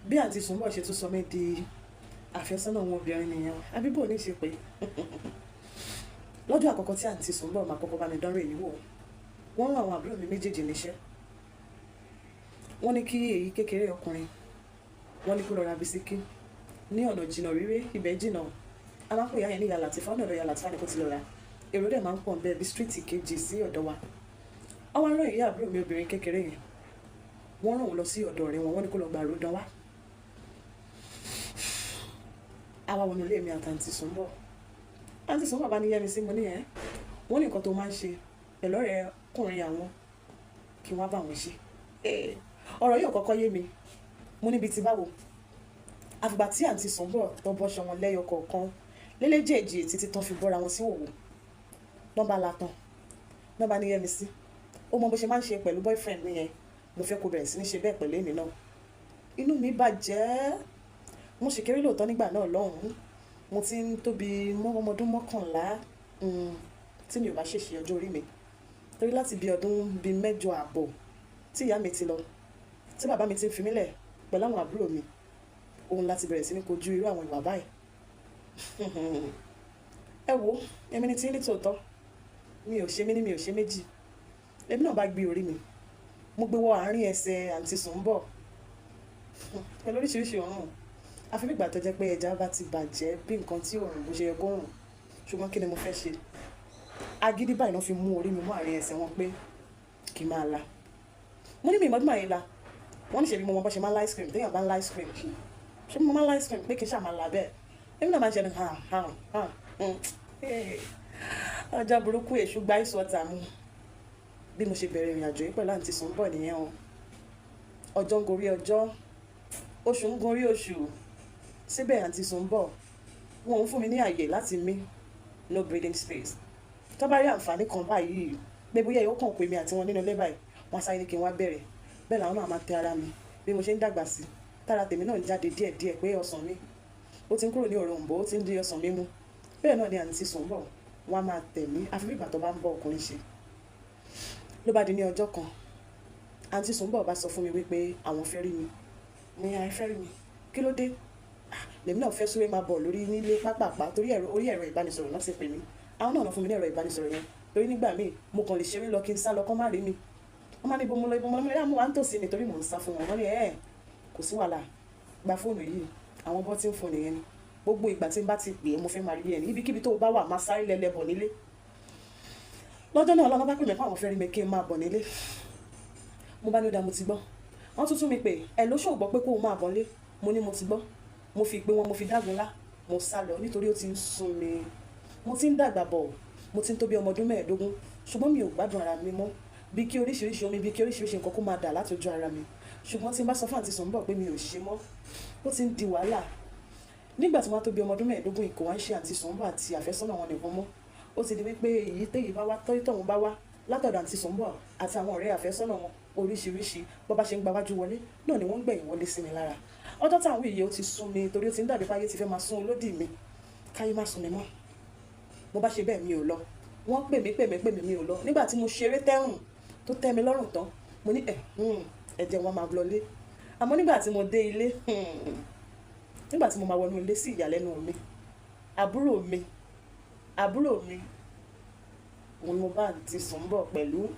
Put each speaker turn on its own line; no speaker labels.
Bí àǹtí Sùnbọ̀ ṣe tún sọ mí di àfẹ́sọ́nà wọn obìnrin nìyẹn. Àbí bò ní ṣe pé lọ́jọ́ àkọ́kọ́ tí àǹtí Sùnbọ̀ máa kọ́kọ́ bá mi dánrò èyí wò, wọ́n rán àwọn àbúrò mi méjèèjì níṣẹ́. Wọ́n ní kí èyí kékeré ọkùnrin, wọ́n ní kó lọ ra bisikí ní ọ̀nà jìnnà réré, ibẹ̀ jìnnà. A máa ń pè ìyá yẹn ní Ìyá Làtífá, ọ̀nà ọ̀dọ̀ Ìyá Làtífá ni kó ti lọ ra. Èrò dẹ̀ máa ń pọ̀ ńbẹ̀ bí street kejì sí ọ̀dọ̀ wa. Wọ́n wá rán ìyá àbúrò mi obìnrin kékeré yẹn, wọ́n rán òun lọ sí ọ̀dọ̀ ọ̀rẹ́ wọn, wọ́n ní kó lọ gba àròdàn wá. Àwa wọnú ilé mi àti àǹtí Sùnbọ̀. Àǹtí Sùnbọ̀ bá ní Yẹ́misí, mo ní ẹ́, wọ́n ní nǹkan tó máa ń ṣe pẹ̀lú ọ̀rẹ́ ọkùnrin àwọn kí wọ́n bá wọn ṣe. Ọ̀rọ̀ yìí ò kọ́kọ́ yé mi. Mo níbi tí báwo. Àfìgbà tí àǹtí Sùnbọ̀ tó bọ́ṣọ wọn lẹ́yọ kọ̀ọ̀kan léléjèèjì títí tán fi bọ́ra wọn sí òwò. Lọ́ bá la tán. Lọ́ bá ní Yẹ́misí, ó mọ bó ṣe máa ń ṣe pẹ̀lú boyfriend mi yẹn. Mo fẹ́ kó bẹ̀rẹ̀ sí ní ṣe bẹ́ẹ̀ pẹ̀lú èmi náà. Inú mi bàjẹ́. Mo sì kéré lóòótọ́ nígbà náà lọ́hùn-ún. Mo ti ń tóbi mọ́ ọmọ ọdún mọ́kànlá, tí mi ò bá ṣèṣe ọjọ́ orí mi. Torí láti bí ọdún bí mẹ́jọ àbọ̀ tí ìyá mi ti lọ, tí bàbá mi ti ń fi mí lẹ̀ pẹ̀lú àwọn àbúrò mi, òun láti bẹ̀rẹ̀ sí ní kojú irú àwọn ìwà báyìí. Ẹ wo, èmi ni tí ń ní tòótọ́. Mi ò ṣe mí ní mi ò ṣe méjì. Èmi náà bá gbé orí mi. Mo gbé wọ àárín ẹsẹ̀ àǹtí Sùnbọ̀ pẹ̀lú oríṣiríṣi òórùn. Àfi bí ìgbà tó jẹ́ pé ẹja bá ti bàjẹ́ bí nǹkan tí òórùn bó ṣe yẹ kó rùn. Ṣùgbọ́n kí ni mo fẹ́ ṣe? Agídí báyìí ló fi mú orí mi mọ́ àárín ẹsẹ̀ wọn pé kí n máa la. Mo ní mi ìmọ̀ bí màá yé la. Wọ́n ní ṣe bí mo mọ bó ṣe máa ń lá ice cream, téèyàn bá ń lá ice cream. Ṣé mo máa ń lá ice cream pé kí n ṣáà máa la bẹ́ẹ̀? Èmi náà máa ń ṣe ẹni hàn hàn hàn. Ọjọ́ burúkú èṣù gba ice water mu. Bí mo ṣe bẹ̀rẹ̀ ìrìnàjò yìí pẹ̀lú àǹtí Sùnbọ̀ nìyẹn o. Ọjọ́ ń gorí ọjọ́, oṣù ń gorí oṣù. Síbẹ̀ àǹtí Sùnbọ̀, wọ́n ń fún mi ní ààyè láti mí, no breathing space. Tó bá rí àǹfààní kan báyìí pé bóyá ó kàn pé mi àti wọn nínú ilé báyìí, wọ́n sáré ní kí n wá bẹ̀rẹ̀. Bẹ́ẹ̀ làwọn náà máa tẹ ara mi bí mo ṣe ń dàgbà sí. Tára tèmi náà ń jáde díẹ̀díẹ̀ pé ọsàn mi, ó ti ń kúrò ní òroǹbó, ó ti ń di ọsàn mímu. Bẹ́ẹ̀ náà ni àǹtí Sùnbọ̀, wọ́n á máa tẹ̀ mí àfi bí ìgbà tó bá ń bọ́ ọkùnrin ṣe. Ló bá di ní ọjọ́ kan, àǹtí Sùnbọ̀ bá sọ fún mi wípé àwọn fẹ́ rí mi. Mo ní, "Ẹ fẹ́ rí mi? Kí ló dé?" Lèmi náà fẹ́ súré máa bọ̀ lórí nílé pápàpá torí ẹ̀rọ, orí ẹ̀rọ ìbánisọ̀rọ̀ náà ti pè mí. Àwọn náà lọ fún mi ní ẹ̀rọ ìbánisọ̀rọ̀ yẹn. Torí nígbà míì mo kàn lè ṣeré lọ kí n sá lọ kán má rí mi. Wọ́n máa ní ibo mo lọ, ibo mo lọ, mo ní mo wà ń tòsí ni torí mò ń sá fún wọn. Wọ́n ní ẹ́, kò sí wàhálà. Gba fóònù yìí. Àwọn button phone yẹn ni. Gbogbo ìgbà tí n bá ti pè é, mo fẹ́ máa rí ẹ ní ibikíbi tó bá wà, máa sáré lẹ́lẹ́ bọ̀ nílé. Lọ́jọ́ náà lọ́nà bá pè mí pé àwọn fẹ́ rí mi kí n máa bọ̀ nílé. Mo bá ní ó dáa, mo ti gbọ́. Wọ́n tún tún mi pé ẹ ló ṣò gbọ́ pé kó o máa bọ̀ nílé. Mo ní mo ti gbọ́. Mo fi ìpè wọn, mo fi dágunlá. Mo sá lọ nítorí ó ti ń sun mi. Mo ti ń dàgbà bọ̀. Mo ti ń tó bí ọmọ ọdún mẹ́ẹ̀ẹ́dógún. Ṣùgbọ́n mi ò gbádùn ara mi mọ́. Bí kí oríṣiríṣi omi, bí kí oríṣiríṣi nǹkan kó máa dà láti ojú ara mi. Ṣùgbọ́n tí n bá sọ fún àǹtí Sùnbọ̀ pé mi ò ṣe mọ́, ó ti ń di wàhálà. Nígbà tí wọ́n tó bí ọmọ ọdún mẹ́ẹ̀ẹ́dógún, kò wá ń ṣe àǹtí Sùnbọ̀ àti àfẹ́sọ́nà wọn nìkan mọ́. Ó ti di wípé èyí téyìí bá wá, tọ́ tọ̀hún bá wá látọ̀dọ̀ àǹtí Sùnbọ̀ àti àwọn ọ̀rẹ́ àfẹ́sọ́nà wọn oríṣiríṣi, bó bá ṣe ń gba wájú wọlé, náà ni wọ́n ń gbẹ̀yìn wọlé sí mi lára. Ọjọ́ tí àwọn yìí ó ti sún mi torí ó ti ń dàbí pé ayé ti fẹ́ máa sún olódì mi. Káyé má sún mi mọ́. Mo bá ṣe bẹ́ẹ̀ mi ò lọ. Wọ́n pè mí, pè mí, pè mí, mi ò lọ. Nígbà tí mo ṣeré tẹ́rùn tó tẹ́ mi lọ́rùn tán, mo ní ẹ̀, ẹ jẹ́ wọn máa lọlé. Àmọ́ nígbà tí mo dé ilé, nígbà tí mo máa wọnú ilé sí ìyàlẹ́nu mi, àbúrò mi, òun ni mo bá àǹtí Sùnbọ̀ pẹ̀lú.